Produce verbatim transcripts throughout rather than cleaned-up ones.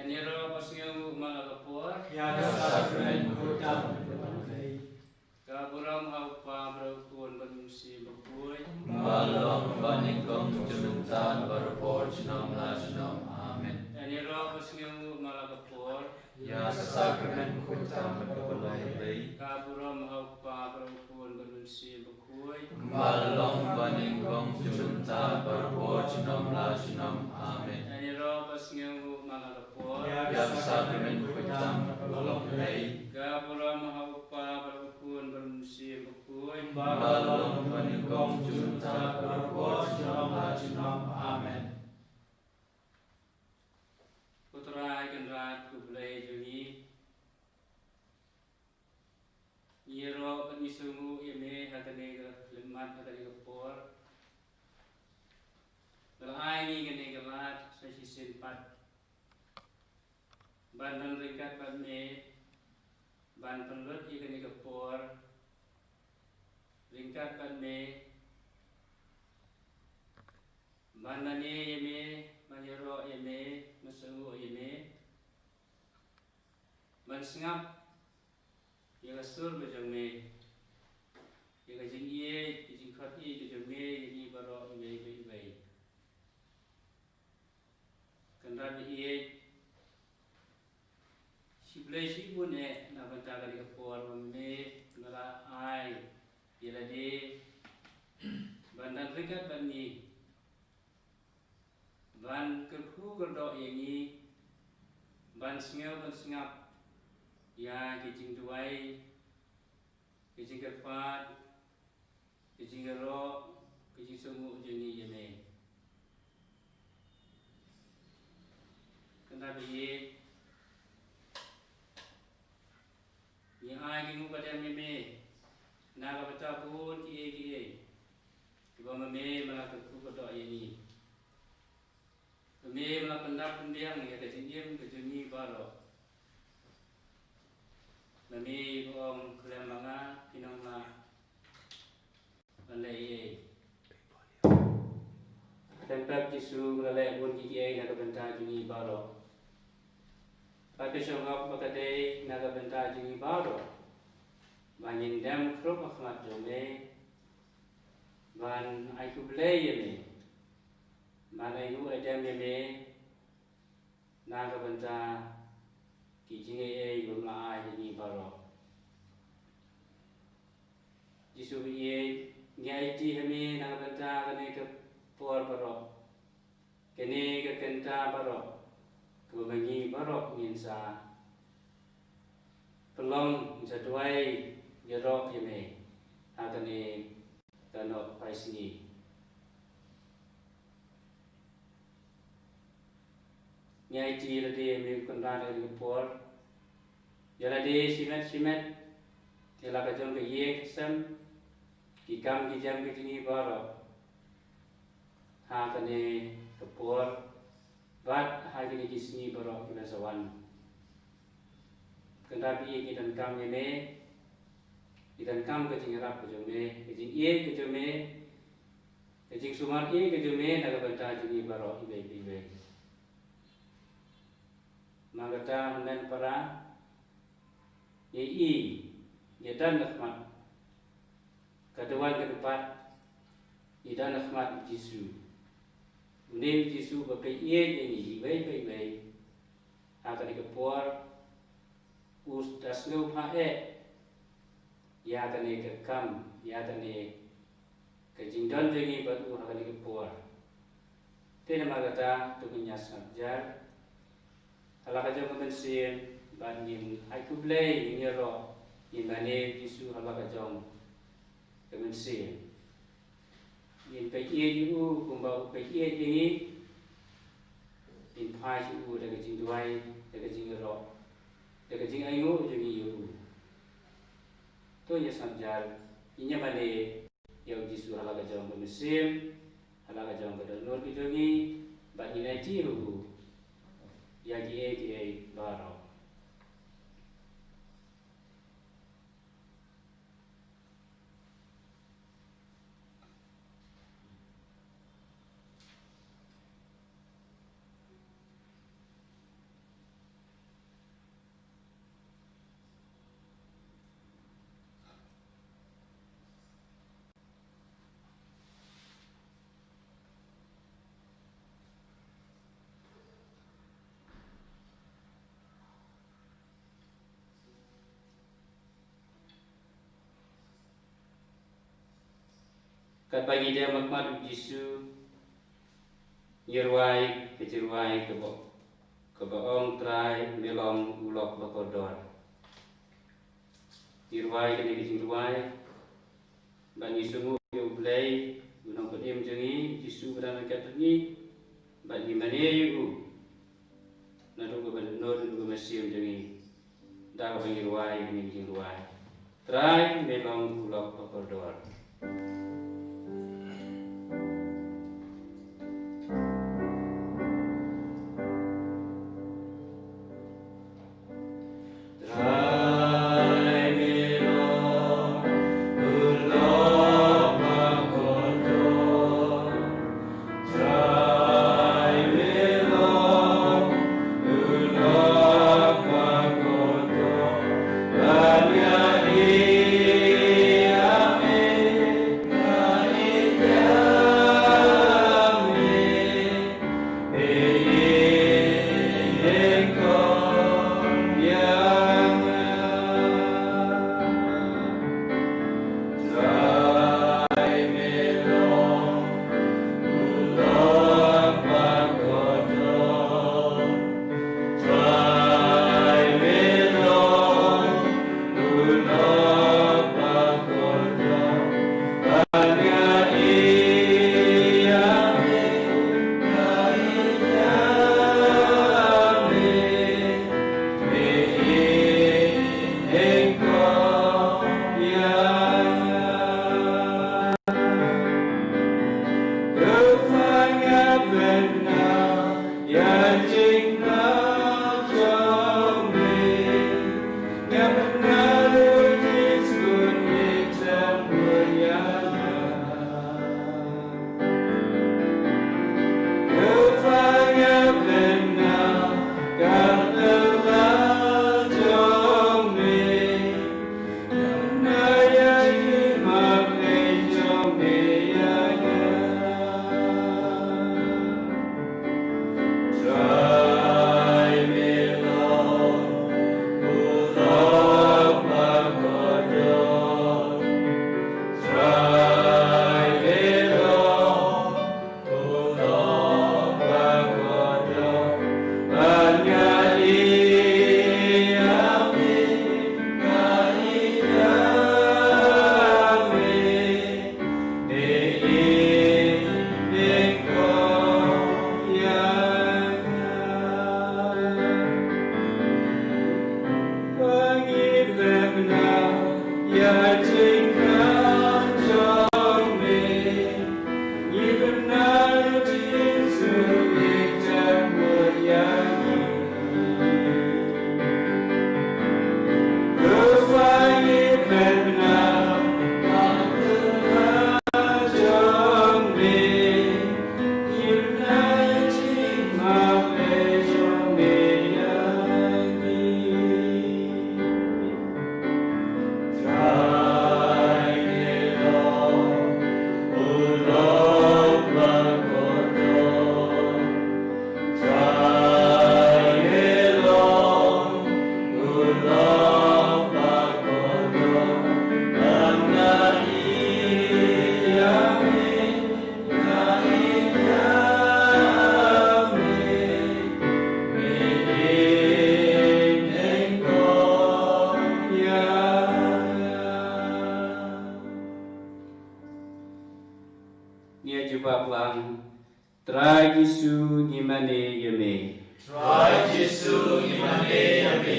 Ngi ïaroh ba sngewbha ma la ka por. Ïa ka sakrament khuid tam. Ka burom ha u Kpa bad u Khun bad u Mynsiem Bakhuid. Kumba la long, kumba nyngkong, junom, mynta, bad ha ka por junom la junom. Amen. Ngi ïaroh ba sngewbha ma la ka por. Ïa ka sakrament khuid tam bad ka burom ha U Blei. Ka burom ha u Kpa bad u Khun bad u Mynsiem Bakhuid. Kumba la long, kumba nyngkong, junom, mynta, bad ha ka por junom la junom. Amen. Ngi ïaroh ba sngewbha ma la ka por. Ïa ka sakrament khuid tam bad ka burom ha U Blei. Ka burom ha u Kpa bad u Khun bad u Mynsiem Bakhuid. Kumba la long, kumba nyngkong, junom, mynta, bad ha ka por junom la junom. Amen. Ko Trai Kynrad, ko Blei jong ngi, ngi ïaroh bad ngi sngewnguh ïa me ha kane ka khyllipmat, da kane ka por ba la ai ngi kane ka lad sa shisien pat ban don ryngkat bad me, ban pynlut ïa kane ka por ryngkat bad me, ban lane ïa me, ban ïaroh ïa me, ban sngewnguh ïa me, ban sngap ïa ka sur ka jong me, ïa ka jingïeit, ka jingkhot ïeit ka jong me ïa ngi baroh iwei pa iwei. Kynrad ba ïeit, shi Blei shibun eh na bynta kane ka por ba me me la ai ïa lade ban don ryngkat bad ngi, ban kyrkhu kyrdoh ïa ngi, ban sngew ban sngap ïa ki jingduwai, ki jingkyrpad, ki jingïaroh, ki jingsngew jong ngi ïa me. Kynda ba ïeit, ngi ai ki nguh ka dem ïa me na ka bynta bun kiei kiei kiba ma me me la kyrkhu kyrdoh ïa ngi. Ma me me la pyndap pynbiang ïa ka jingim ka jong ngi baroh. Ma me ba ong khlem ma nga phi nang lah ban leh ei ei. Khlem pep Jisu me la leh bun kiei kiei na ka bynta jong ngi baroh. Bad ka shong hok ba ka dei na ka bynta jong ngi baroh ba ngin dem khrup ha khmat jong me ban ai khublei ïa me, ban ai nguh ai dem ïa me na ka bynta ki jingaiei ba me la ai ha ngi baroh. Jisu ba ïeit, ngi aiti ha me na ka bynta kane ka por baroh, kane ka kynta baroh kaba ma ngi baroh ngin sa pynlong, ngin sa duwai ïaroh ïa me ha kane ka Nohphaisngi. Ngi aiti ïa lade, me u Kynrad, ïa kane ka por, ïa lade shimet shimet, ïa la ka jong ka ïing ka sem, ki kam ki jam ki jong ngi baroh ha kane ka por bad ha kine ki sngi baroh kiban sa wan. Kynrad ba ïeit, ngi donkam ïa me, ngi donkam ka jingïarap ka jong me, ka jingïeit ka jong me, ka jingsumar ïeit ka jong me na ka bynta jong ngi baroh iwei pa iwei. Ma kata, hynmen para, ngi i, ngi don ha khmat ka duwan ka dpat, ngi don ha khmat u Jisu. Une u Jisu ba peit ïeit ïa ngi iwei pa iwei ha kane ka por, u da sngewbha eh ïa kane ka kam, ïa kane ka jingdon jong ngi bad u ha kane ka por. Te namar kata, to ngin ïa sngap jar ha la ka jong ka mynsiem bad ngin ai khublei, ngin ïaroh, ngin mane Jisu ha la ka jong ka mynsiem. Ngin peit ïeit ïa u kumba u peit ïeit ïa ngi. Ngin phai sha u da ka jingduwai, da ka jingïaroh, da ka jingainguh jong ngi ïa u. To ngin ïa sngap jar, ngin ïa mane ïa u Jisu ha la ka jong ka mynsiem, ha la ka jong ka dohnud ka jong ngi, bad ngin aiti ïa u ïa kiei kiei baroh. Katba ngi dem ha khmat u Jisu, ngi rwai ka jingrwai kaba, kaba ong, Trai, me long u lok ba kordor. Ngi rwai kane ka jingrwai bad ngi sngewnguh ïa u Blei, u nongpynim jong ngi, Jisu ba don ryngkat bad ngi, bad ngi mane ïa u naduh kaba dohnud, naduh ka mynsiem jong ngi. Da kaba ngi rwai kane ka jingrwai, Trai, me long u lok ba kordor. Jisu ngi mane ïa me. Trai Jisu ngi mane ïa me.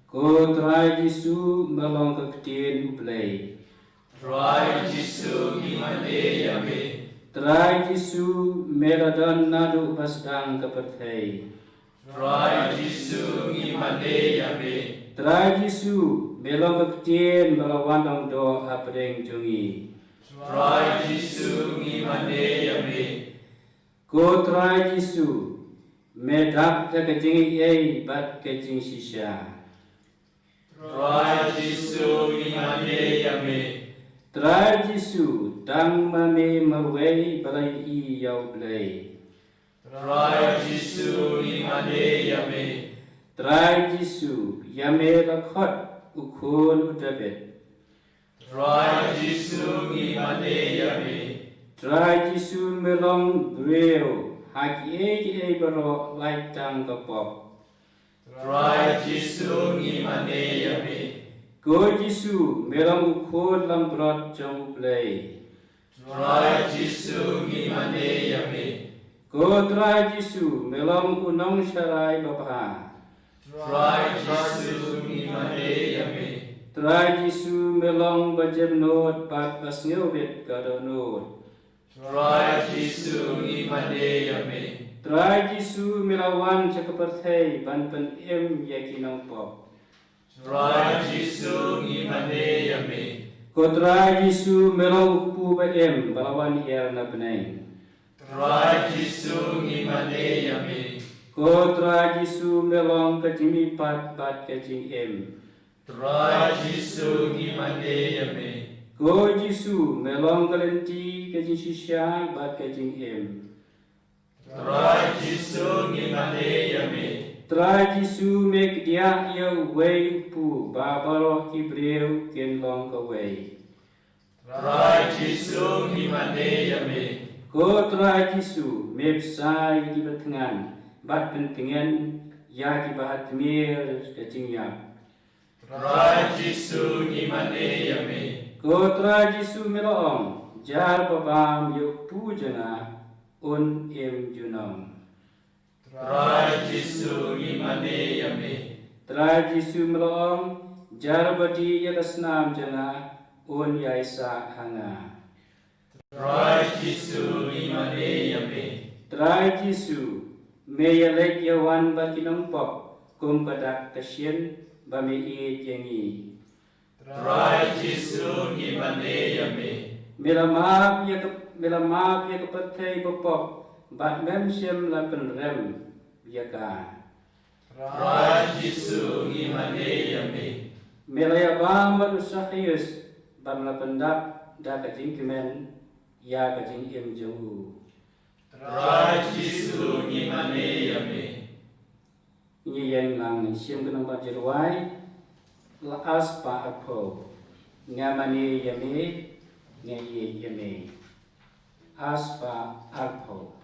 Ko Trai Jisu me long ka ktien U Blei. Trai Jisu ngi mane ïa me. Trai Jisu me la don naduh ba sdang ka pyrthei. Trai Jisu ngi mane ïa me. Trai Jisu me long ka ktien ba la wan long doh hapdeng jong ngi. Trai Jisu ngi mane ïa me. Ko Trai Jisu me dap ïa ka jingaiei bad ka jingshisha. Trai Jisu ngi mane ïa me. Trai Jisu tang ma me marwei ba la ïohi ïa U Blei. Trai Jisu ngi mane ïa me. Trai Jisu ïa me la khot u khun u David. Trai Jisu ngi mane ïa me. Trai Jisu me long briew ha kiei kiei baroh lait tang ka pop. Trai Jisu ngi mane ïa me. Ko Jisu me long u khun langbrot jong U Blei. Trai Jisu ngi mane ïa me. Ko Trai Jisu me long u nongsharai babha. Trai Jisu ngi mane ïa me. Trai Jisu me long ba jemnud bad ba sngewrit ka dohnud. Trai Jisu ngi mane ïa me. Trai Jisu me la wan sha ka pyrthei ban pynim ïa ki nongpop. Trai Jisu ngi mane ïa me. Ko Trai Jisu me long u kpu ba im ba la wan hiar na bneng. Trai Jisu ngi mane ïa me. Ko Trai Jisu me long ka jingmihpat bad ka jingim. Trai Jisu ngi mane ïa me. Ko Jisu me long ka lynti ka jingshisha bad ka jingim. Trai Jisu ngi mane ïa me. Trai Jisu me kdiah ïa uwei u kpu ba baroh ki briew kin long kawei. Trai Jisu ngi mane ïa me. Ko Trai Jisu me bsa ïa ki bathngan bad pyntngen ïa ki ba ha tmier ka jingïap. Trai Jisu ngi mane ïa me. Ko Trai Jisu me la ong, jar ba bam ïa u kpu jong nga un im junom. Trai Jisu ngi mane ïa me. Trai Jisu me la ong, jar ba dih ïa ka snam jong nga un ïai sah ha nga. Trai Jisu ngi mane ïa me. Trai Jisu me ïaleit ïawan bad ki nongpop kum ka dak ka shin ba me ïeit ïa ngi. Trai Jisu ngi mane ïa me. Me la map ïa ka, me la map ïa ka pyrthei ba pop bad mem shym la pynrem ïa ka. Trai Jisu ngi mane ïa me. Me la ïabam bad u Sakius bad me la pyndap da ka jingkmen ïa ka jingim jong u. Trai Jisu ngi mane ïa me. Ngi ïeng lang, ngi shim ka nongpop jingrwai. La, aspah arphew. Nga mane ïa me, nga ïeit ïa me. Aspah arphew.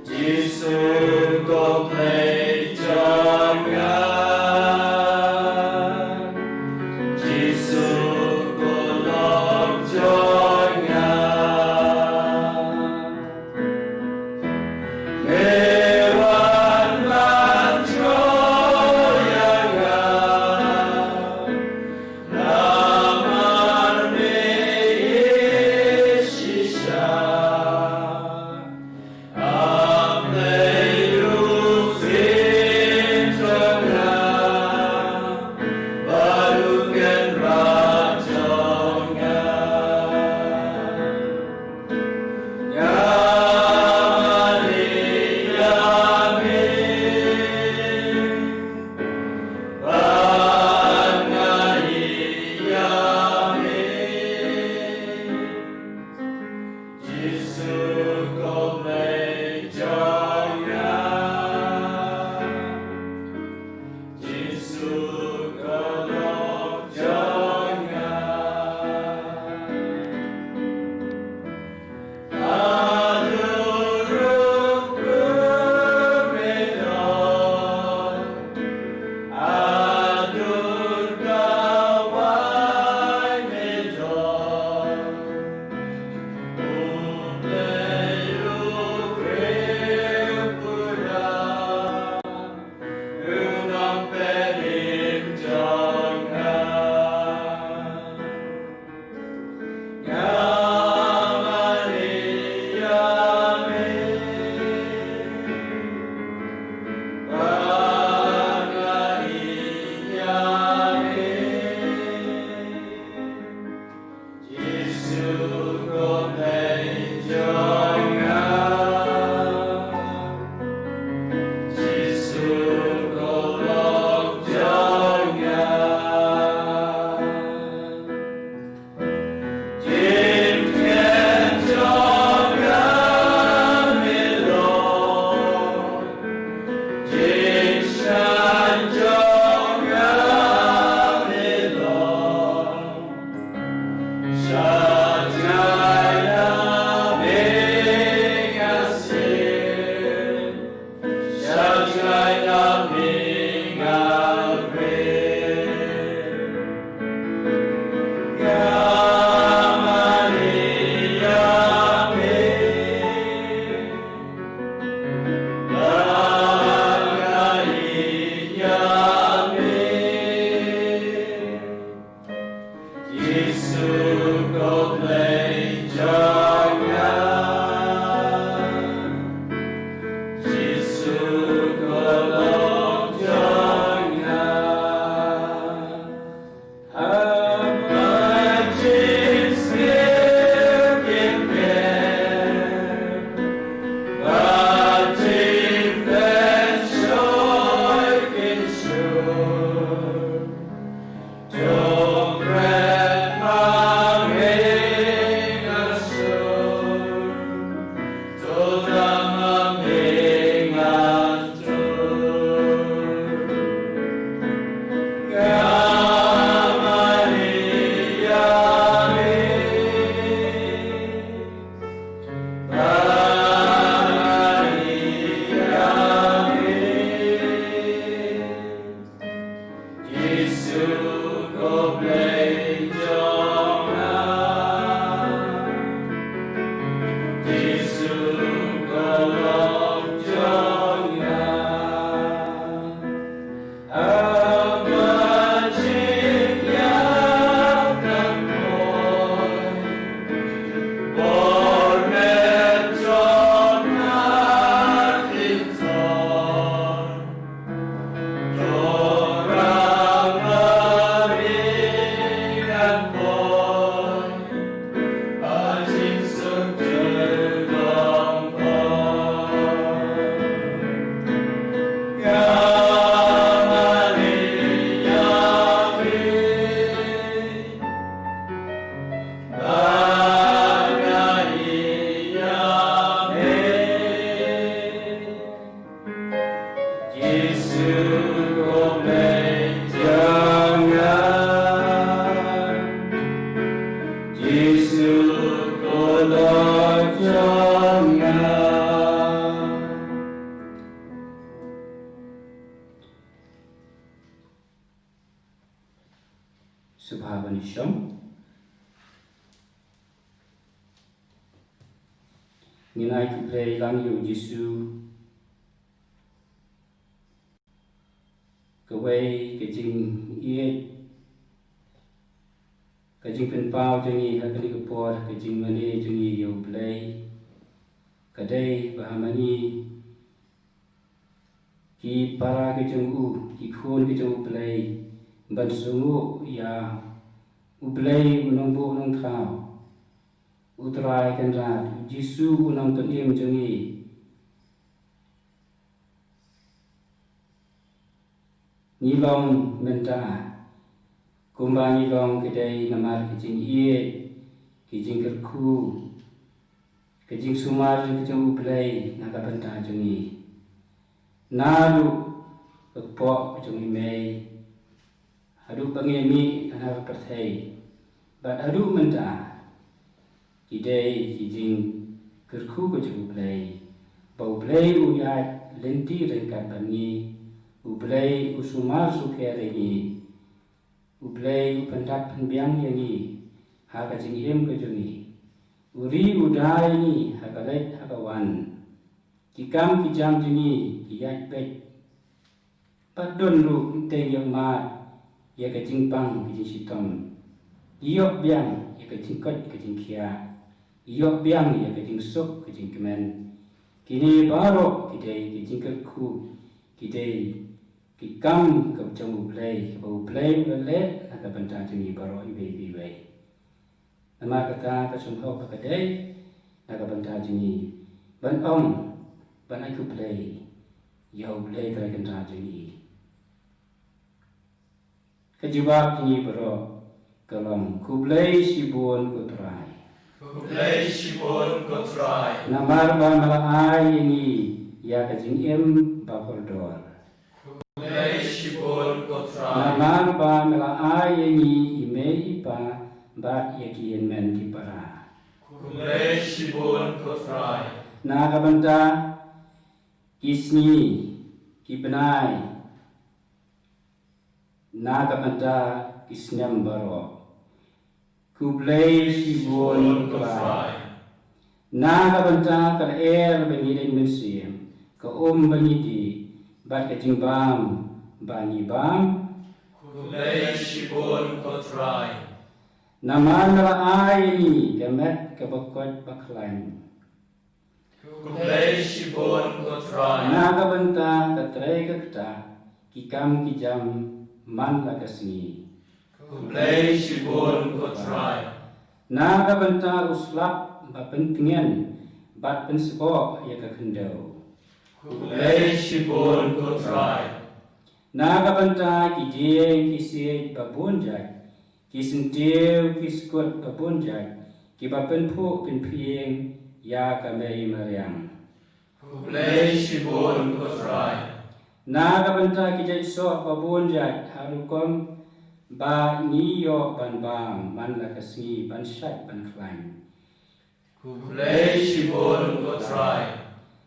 Jisu ko Blei jong nga. Sngewbha ban ïashong. Ngin ai khublei lang ïa u Jisu, kawei ka jingïeit, ka jingpynpaw jong ngi ha kane ka por, ka jingmane jong ngi ïa u Blei. Ka dei ba ha ma ngi ki para ki jong u, ki khun ki jong u Blei, ban sngewnguh ïa u Blei u nongbuh nongthaw, u Trai Kynrad, u Jisu u nongpynim jong ngi. Ngi long mynta kumba ngi long, ka dei namar ka jingïeit, ka jingkyrkhu, ka jingsumar ka jong u Blei na ka bynta jong ngi. Naduh ka kpoh ka jong i mei haduh ba ngi mih na ka pyrthei, bad haduh mynta, ki dei ki jingkyrkhu ka jong u Blei, ba u Blei u ïaid lynti ryngkat bad ngi, u Blei u sumar sukher ïa ngi, u Blei u pyndap pynbiang ïa ngi ha ka jingim ka jong ngi, u ri u da ïa ngi ha ka leit ha ka wan. Ki kam ki jam jong ngi ki ïaid beit. Bad don ruh ym teng ïoh mad ïa ka jingpang ka jingshitom. Ïoh biang ïa ka jingkoit ka jingkhiah. Ïoh biang ïa ka jingsuk ka jingkmen. Kine baroh ki dei ki jingkyrkhu, ki dei ki kam ka jong u Blei, kaba u Blei u la leh na ka bynta jong ngi baroh iwei pa iwei. Namar kata ka sngewbha ba ka dei na ka bynta jong ngi ban ong, ban ai khublei ïa u Blei Trai Kynrad jong ngi. Ka jubab jong ngi baroh ka long, khublei shibun ko Trai. Khublei shibun ko Trai. Namar ba me la ai ïa ngi ïa ka jingim ba kordor. Khublei shibun ko Trai. Namar ba me la ai ïa ngi i mei i pa bad ïa ki hynmen ki para. Khublei shibun ko Trai. Na ka bynta ki sngi ki bnai, na ka bynta ki snem baroh. Khublei shibun ko Trai. Na ka bynta ka lyer ba ngi dei mynsiem, ka um ba ngi dih, bad ka jingbam ba ngi bam. Khublei shibun ko Trai. Namar me la ai ïa ngi ka met kaba koit ba khlaiñ. Khublei shibun ko Trai. Na ka bynta ka trei ka ktah, ki kam ki jam man la ka sngi. Khublei shibun ko Trai. Na ka bynta u slap ba pyntngen bad pynsboh ïa ka khyndew. Khublei shibun ko Trai. Na ka bynta ki dieng ki siej ba bun jait, ki syntiew ki skut ba bun jait, kiba pynphuh pynphieng ïa ka mei mariang. Khublei shibun ko Trai. Na ka bynta ki jait soh ba bun jait ha rukom ba ngi ïoh ban bam man la ka sngi ban shait ban khlaiñ. Khublei shibun ko Trai.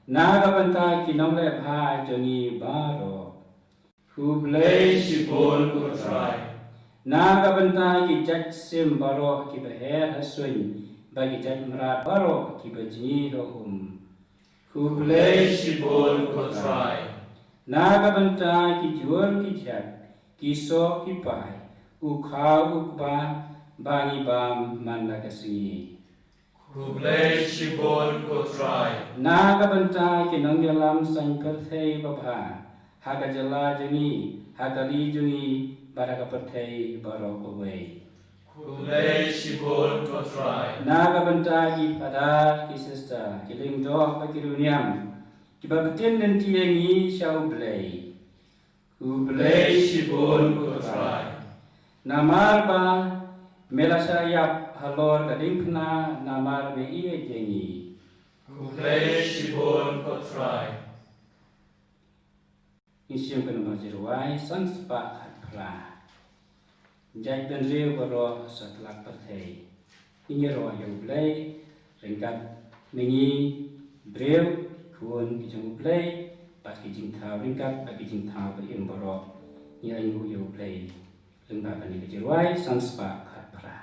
Na ka bynta ki nongleh bha jong ngi baroh. Khublei shibun ko Trai. Na ka bynta ki jait sim baroh kiba her ha suiñ bad ki jait mrad baroh kiba jngi ha um. Khublei shibun ko Trai. Na ka bynta ki jur ki jhep, ki soh ki pai, u khaw u kba ba ngi bam man la ka sngi. Khublei shibun ko Trai. Na ka bynta ki nongïalam saiñ pyrthei babha ha ka jylla jong ngi, ha ka ri jong ngi bad ha ka pyrthei baroh kawei. Khublei shibun ko Trai. Na ka bynta ki phadar, ki sister, ki lyngdoh bad ki riewniam kiba btin lynti ïa ngi sha U Blei. Khublei shibun ko Trai. Namar ba me la shah ïap halor ka diengphna namar me ïeit ïa ngi. Khublei shibun ko Trai. Ngi shim ka namar jingrwai san spah khat phra. Jait bynriew baroh satlak pyrthei. Ngi ïaroh ïa U Blei ryngkat ma ngi briew, khun ki jong U Blei, bad ki jingthaw ryngkat bad ki jingthaw ba im baroh. Ngi ainguh ïa U Blei lyngba kane ka jingrwai san spah khat phra.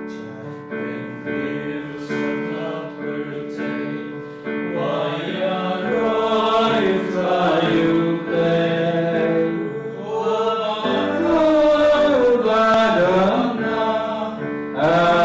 Jai bynriew satlak pyrthei, wa ïaroh ïa U Trai U Blei, uba khraw uba dang nang. Haleluya.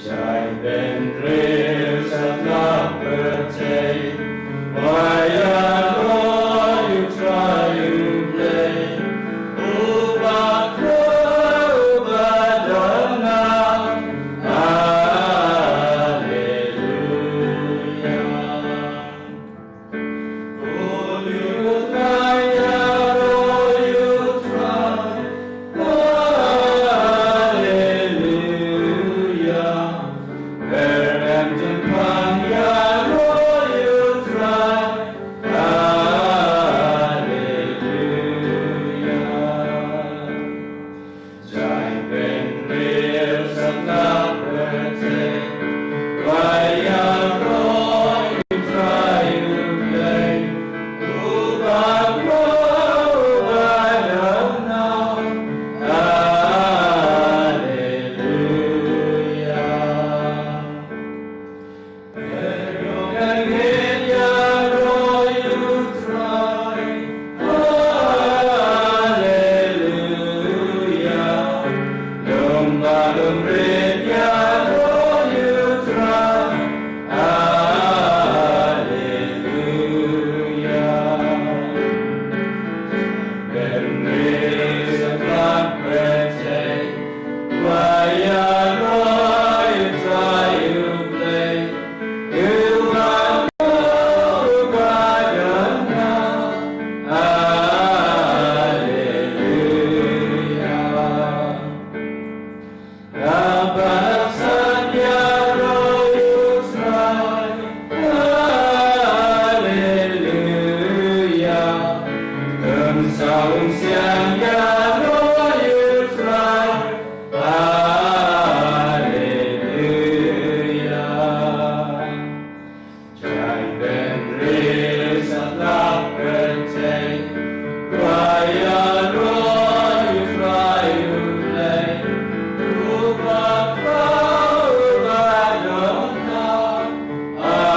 Jai bynriew satlak pyrthei, wa ïaroh ïa U Trai U Blei, uba khraw uba dang nang. Haleluya. Haleluya. Kan saung siang ïaroh ïa U Trai. Haleluya. Jai bynriew satlak pyrthei, wa ïaroh ïa U Trai U Blei, uba khraw uba dang nang. Haleluya.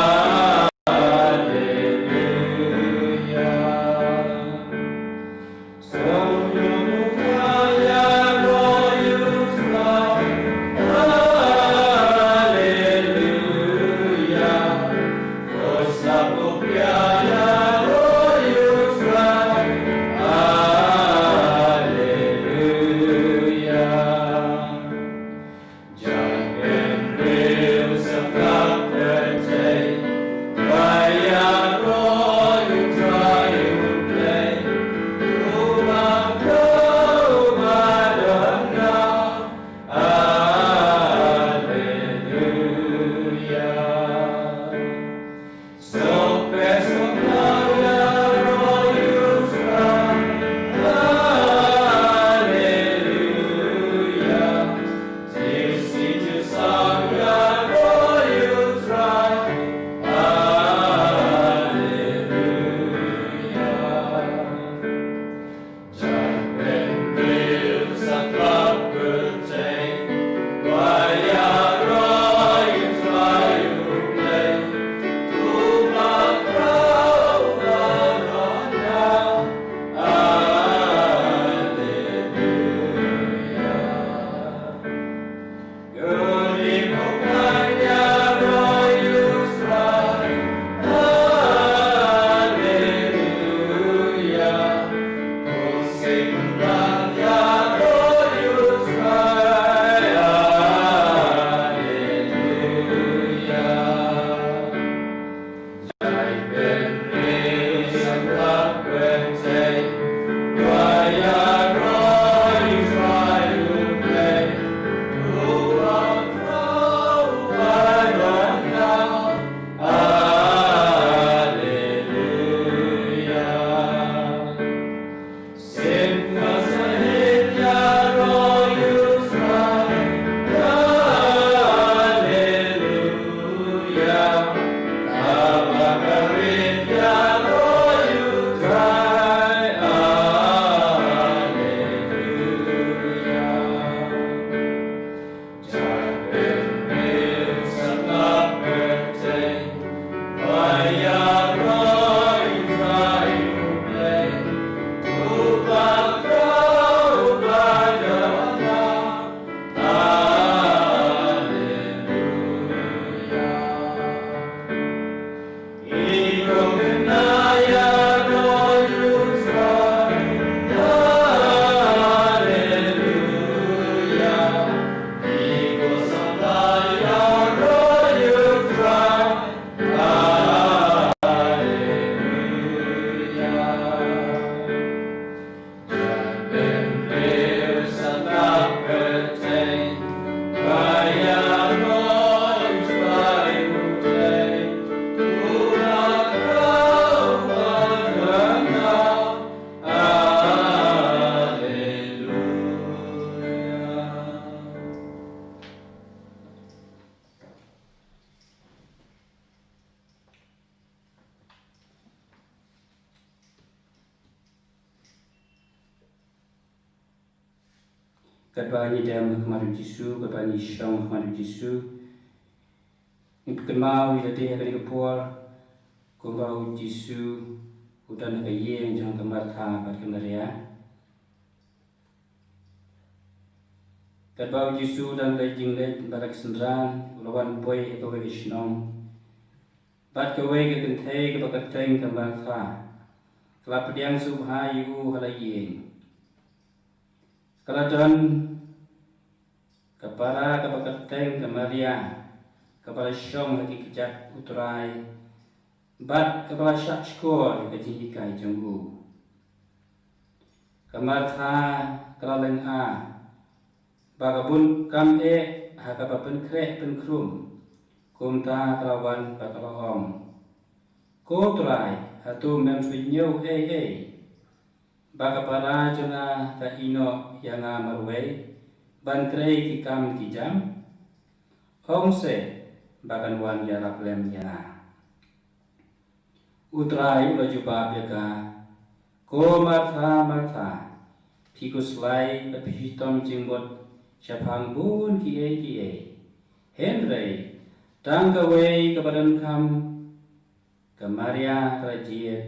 Katba ngi dem ha khmat u Jisu, katba ngi shong ha khmat u Jisu, ngi pynkynmaw ïa lade ha kane ka por kumba u Jisu u don ha ka ïing jong ka Martha bad ka Maria. Katba u Jisu u dang leit jingleit bad la ki synran, u la wan poi ha kawei ka shnong. Bad kawei ka kynthei kaba kyrteng ka Martha ka la pdiang sngewbha ïa u ha la ïing. Ka la don ka para kaba kyrteng ka Maria, kaba la shong ha ki kjat u Trai bad kaba la shahshkor ïa ka jinghikai jong u. Ka Martha ka la lynga ba ka bun kam eh ha kaba pynkhreh pynkhrum, kumta ka la wan bad ka la ong, Ko Trai, hato mem sngew ei ei ba ka para jong nga ka ïehnoh ïa nga marwei ban trei ki kam ki jam? Ong se ba kan wan ïarap lem ïa nga. U Trai u la jubab ïa ka, Ko Martha, Martha, phi khuslai bad phi shitom jingmut shaphang bun kiei kiei. Hynrei tang kawei kaba donkam, ka Maria ka la jied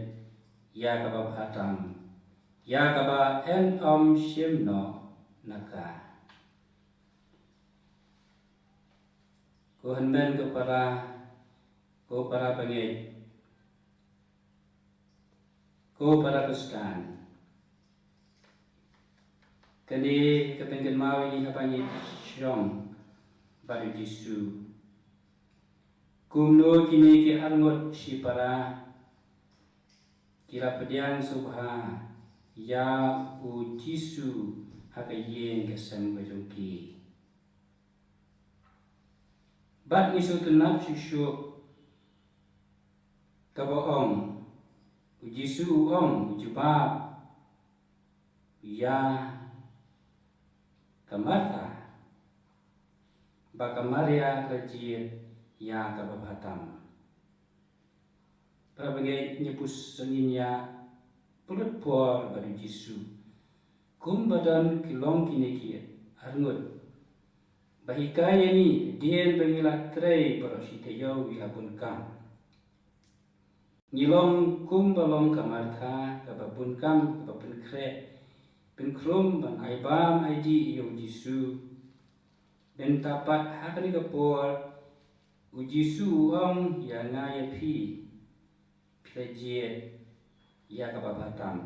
ïa kaba bha tam, ïa kaba yn ym shim noh na ka. Ko hynmen ko para, ko para bangeit, ko para Khristan, kane ka pynkynmaw ïa ngi haba ngi shong bad u Jisu. Kumno kine ki arngut shipara ki la pdiang sngewbha ïa u Jisu ha ka ïing ka sem ka jong ki. Bad ngi sngewtynnat shuh shuh kaba ong, u Jisu u ong, u jubab ïa ka Martha ba ka Maria ka la jied ïa kaba bha tam. Para bangeit, ngi pus sngewthuh ïa pynlut por bad u Jisu. Kumba don ki long kine ki arngut ba hikai ïa ngi, dien ba ngi la trei baroh shi taïew, ngi la bun kam. Ngi long kumba long ka Martha, kaba bun kam, kaba pynkhreh pynkhrum ban ai bam ai dih ïa u Jisu. Bad mynta pat ha kane ka por u Jisu u ong ïa nga ïa phi, phi la jied ïa kaba bha tam.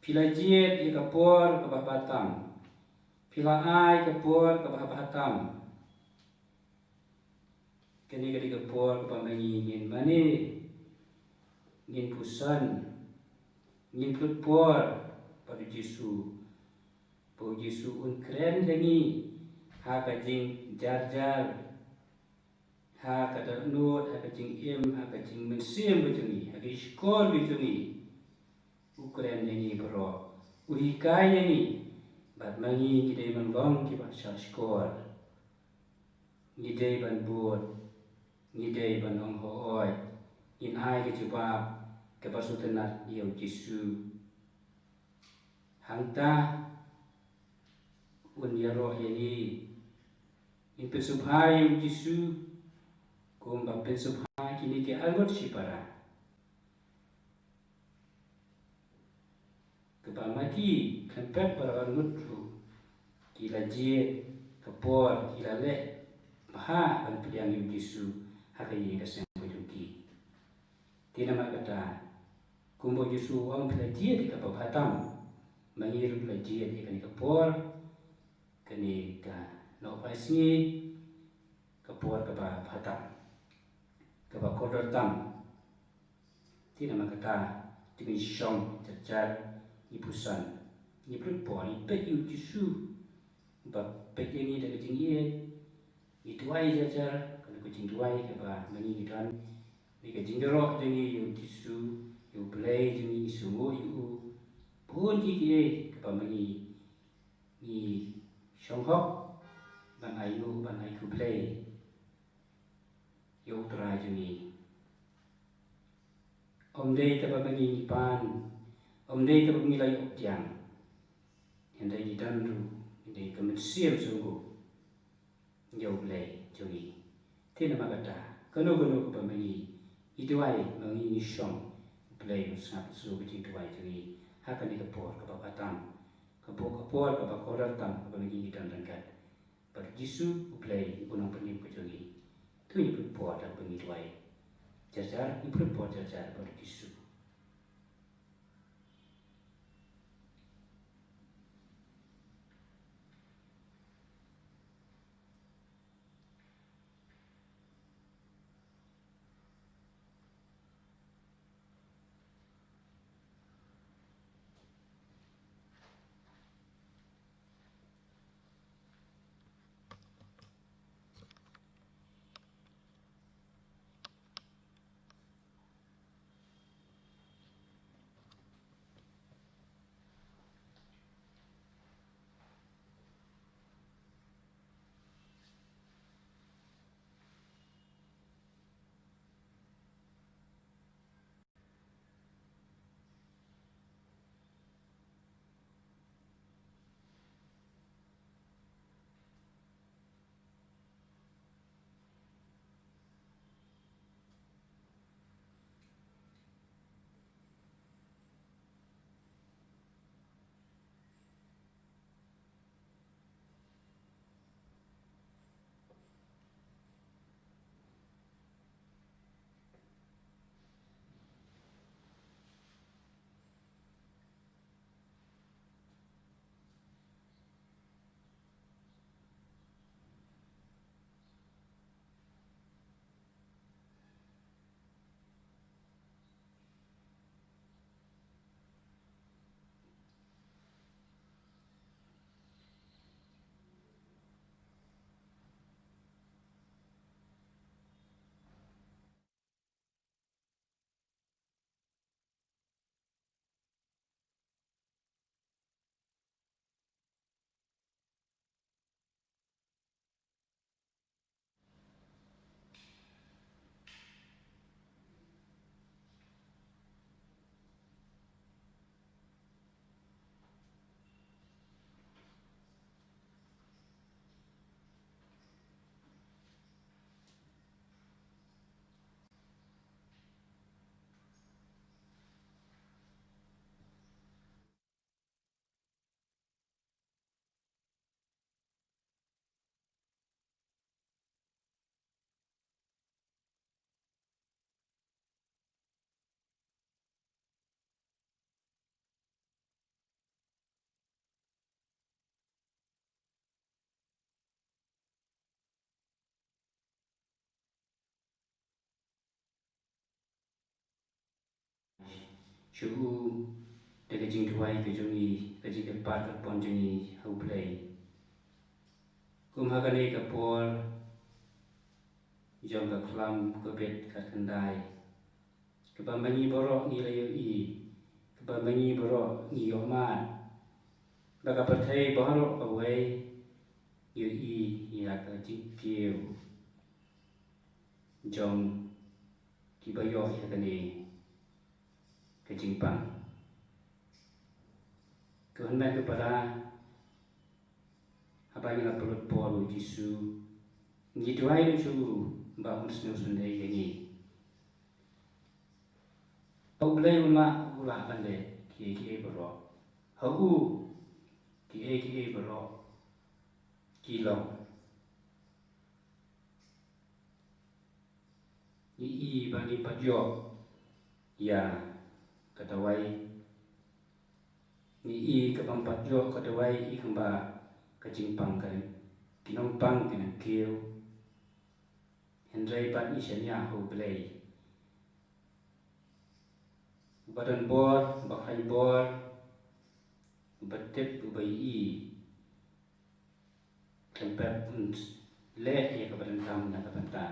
Phi la jied ïa ka por kaba bha tam. Phi la ai ka por kaba bha tam. Kane ka dei ka por kaba ma ngi ngin mane, ngin puson, ngin pynlut por bad u Jisu. Ba u Jisu un kren ïa ngi ha ka jingjarjar, ha ka dohnud, ha ka jingim, ha ka jingmynsiem ka jong ngi, ha ka jingshukor ka jong ngi. U kren ïa ngi baroh, u hikai ïa ngi, bad ma ngi ngi dei ban long kiba shahshkor. Ngi dei ban bud, ngi dei ban ong hooid, ngin ai ka jubab kaba sngewtynnat ïa u Jisu. Hangta un ïaroh ïa ngi. Ngin pynsngewbha ïa u Jisu kumba pynsngewbha kine ki arngut shipara. Kaba ma ki khlem pep baroh arngut ruh ki la jied ka por, ki la leh bha ban pdiang ïa u Jisu ha ka ïing ka sem ka jong ki. Te namar kata, kumba u Jisu u ong phi la jied ïa kaba bha tam, ma ngi ruh la jied ïa kane ka por, kane ka nohphaisngi, ka por kaba bha tam, kaba kordor tam. Te namar kata, te ngi shong jar jar, ngi puson, ngi pynlut por, ngi peit ïa u Jisu ba peit ïa ngi da ka jingïeit. Ngi duwai jar jar, kane ka jingduwai kaba ma ngi ngi don, ngi ka jingïaroh jong ngi ïa u Jisu, ïa u Blei jong ngi, ngi sngewnguh ïa u. Bun kiei kiei kaba ma ngi ngi shong hok ban ai nguh, ban ai khublei ïa u Trai jong ngi. Ym dei tang ba ma ngi ngi pan, ym dei tang ba ma ngi la ïoh pdiang, hynrei ngi don ruh Dei ka mynsiem sngewbha ïa U Blei jong ngi. Te namar kata, kano kano kaba ma ngi, ngi duwai, ma ngi ngi shong, U Blei un sngap sngewbha ka jingduwai jong ngi. Ha kane ka por kaba bha tam, ka por, ka por kaba kordor tam, kaba ma ngi ngi don ryngkat bad U Jisu U Blei, U Nongpynim ka jong ngi. To ngin pynpoi da kaba ngi duwai. Jar jar, ngin pynpoi jar jar bad U Jisu. Shu u da ka jingduwai ka jong ngi, ka jingkyrpad kyrpon jong ngi ha U Blei. Kum ha kane ka por jong ka khlam Covid khatkhyndai, kaba ma ngi baroh ngi la ïohi, kaba ma ngi baroh ngi ïohmad, ba ka pyrthei baroh kawei ngi ïohi ïa ka jingkiew jong kiba ïoh ïa kane ka jingpang. Ko hynmen ko para, haba ngi la pynlut por ïa U Jisu, ngi duwai ruh sha u ba un sngewsynei ïa ngi. Ha U Blei un lah, u lah ban leh kiei kiei baroh. Ha u kiei kiei baroh ki long. Ngi i ba ngim pat ïoh ïa ka dawai. Ngi i kaba ngim pat ïoh ka dawai i kumba ka jingpang ka dang, ki nongpang ki dang kiew. Hynrei pat ngi shaniah ha U Blei, uba don bor, uba khlaiñ bor, uba tip, uba i. Khlem pep un leh ïa kaba donkam na ka bynta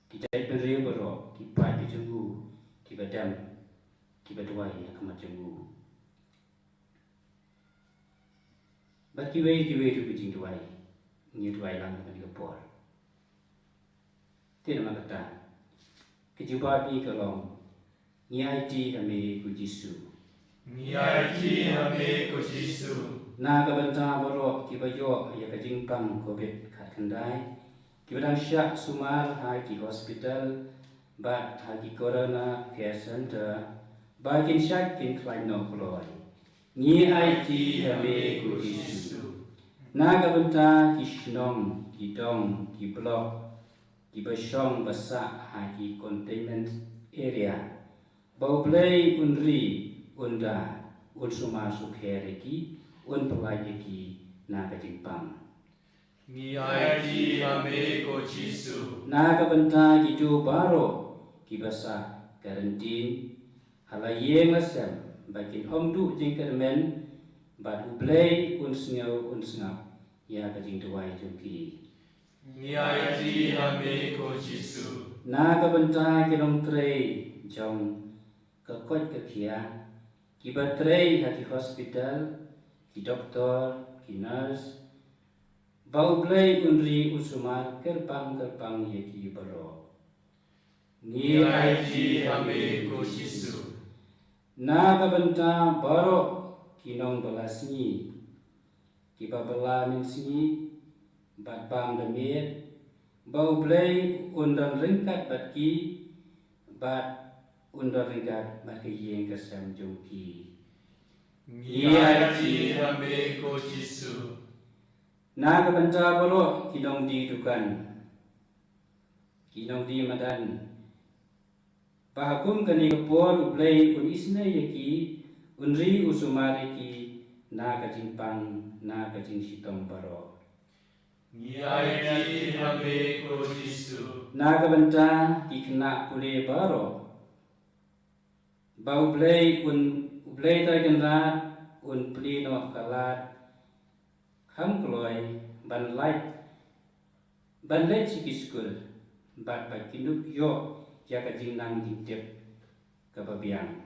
ki jaitbynriew baroh, ki paid ki jong u, kiba dem, kiba duwai ha khmat jong u. Bad kiwei kiwei ruh ki jingduwai ngi duwai lang ha kane ka por. Te namar kata, ka jubab ngi ka long, ngi aiti ha me ko Jisu. Ngi aiti ha me ko Jisu. Na ka bynta baroh kiba ïoh ïa ka jingpang covid khatkhyndai, kiba dang shah sumar ha ki hospital bad ha ki Corona Care Center, ba kin shait kin khlaiñ noh kloi. Ngi aiti ha me ko Jisu. Na ka bynta ki shnong, ki dong, ki block, kiba shong ba sah ha ki containment area, ba U Blei un ri, un da, un sumar sukher ïa ki, un pyllait ïa ki na ka jingpang. Ngi aiti ha me ko Jisu. Na ka bynta kito baroh kiba sah quarantine ha la ïing la sem, ba kin ym duh jingkyrmen, bad U Blei un sngew un sngap ïa ka jingduwai jong ki. Ngi aiti ha me ko Jisu. Na ka bynta ki nongtrei jong ka koit ka khiah, kiba trei ha ki hospital, ki doktor, ki nurse, ba U Blei un ri un sumar kyrpang kyrpang ïa ki baroh. Ngi aiti ha me ko Jisu. Na ka bynta baroh ki nongbylla sngi, kiba bylla mynsngi bad bam da miet, ba U Blei un don ryngkat bad ki, bad un don ryngkat bad ka ïing ka sem jong ki. Ngi aiti ha me ko Jisu. Na ka bynta baroh ki nongdie dukan, ki nongdie madan, ba ha kum kane ka por U Blei un isynei ïa ki, un ri un sumar ïa ki na ka jingpang, na ka jingshitom baroh. Ngi aiti ha me ko Jisu. Na ka bynta ki khynnah pule baroh, ba U Blei un, U Blei Trai Kynrad un plie noh ka lad kham kloi ban leit, ban leit sha ki skul, bad ba kin ïoh ïa ka jingnang jingtip kaba biang.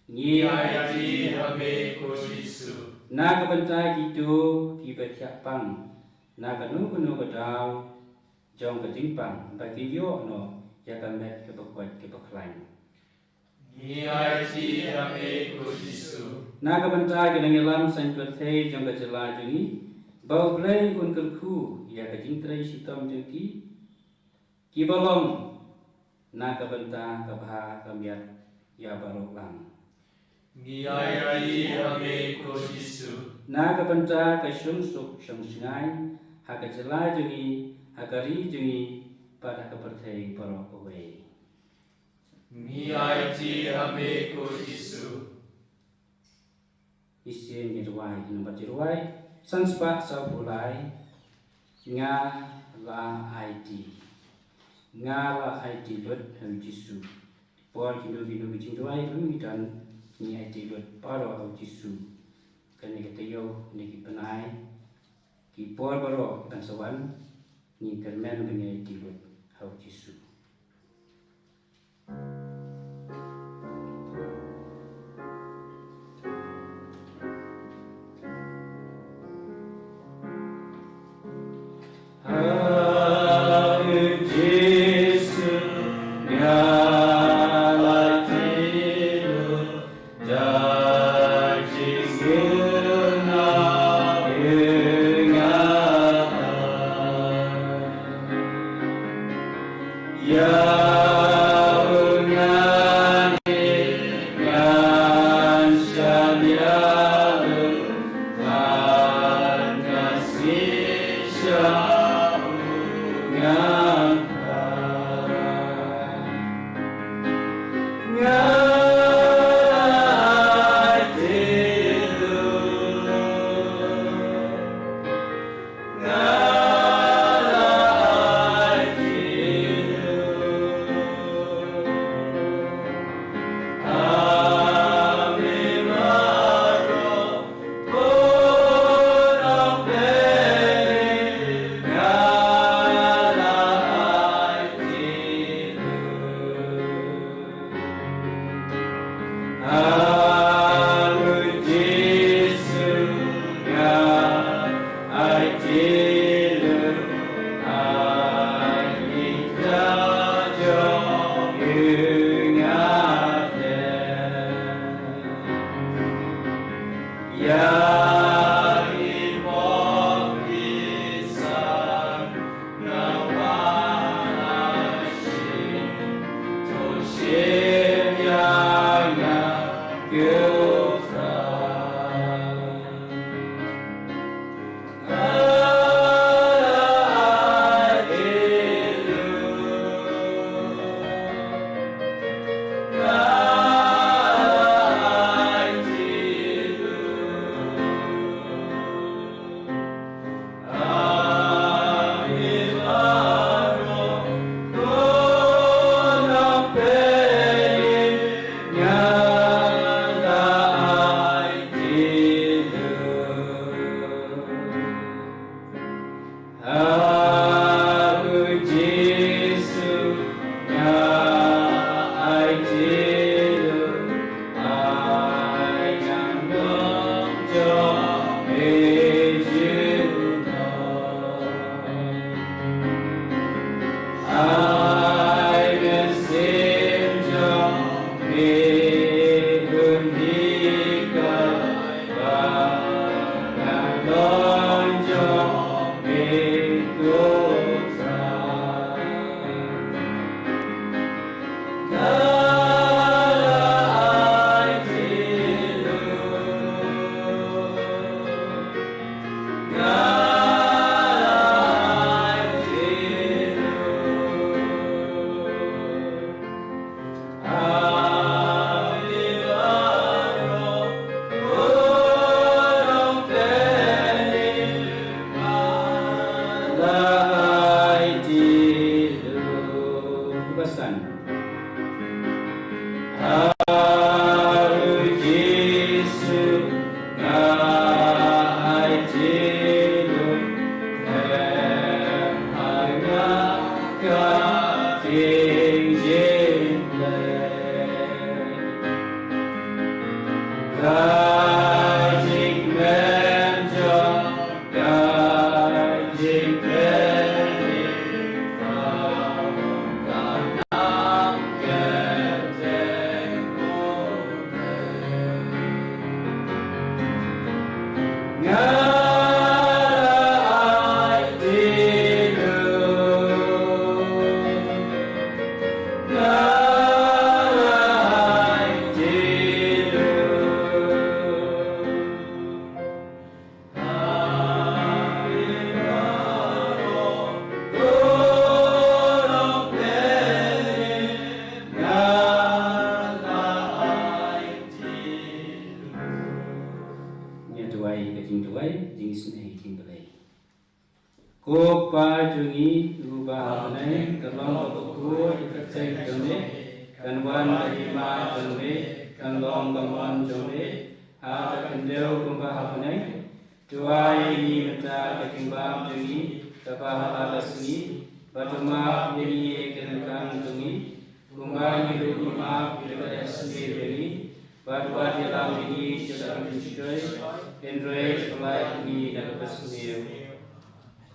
Ngi aiti ha me ko Jisu. Na ka bynta kito kiba thiah pang na kano kano ka daw jong ka jingpang, ba kin ïoh noh ïa ka met kaba koit kaba khlaiñ. Ngi aiti ha me ko Jisu. Na ka bynta ki nongïalam saiñ pyrthei jong ka jylla jong ngi, ba U Blei un kyrkhu ïa ka jingtrei shitom jong ki, kiba long na ka bynta ka bha ka miat ïa baroh lang. Ngi aiti ha me ko Jisu. Na ka bynta ka shongsuk shongshngaiñ ha ka jylla jong ngi, ha ka ri jong ngi, bad ha ka pyrthei baroh kawei. Ngi aiti ha me ko Jisu. Shisien ngin duwai, ki nongbat ki duwai. San spah saw phew lai. Nga la aiti. Nga la aiti lut ha u Jisu. Por kino kino ki jingduwai ba ngi don, ngi aiti lut baroh ha u Jisu. Kane ka taïew, kine ki bnai, ki por baroh ban sa wan, ngi kyrmen ban ngi aiti lut ha u Jisu. Ngi duwai ka jingduwai, jingisynei jingduwai. Ko Pa jong ngi uba ha bneng, kan long ka kyrteng jong me, kan wan ka hima jong me, kan long ka mon jong me ha ka khyndew kumba ha bneng. To ai ïa ngi mynta ka jingbam jong ngi kaba ha la ka sngi, bad to map ïa ngi ïa ki rangkang jong ngi, kumba ngi ruh ngi map ïa kiba leh sniew ïa ngi, bad wat ïalam ïa ngi sha ka jingshoi, hynrei pynlait ïa ngi na kaba sniew.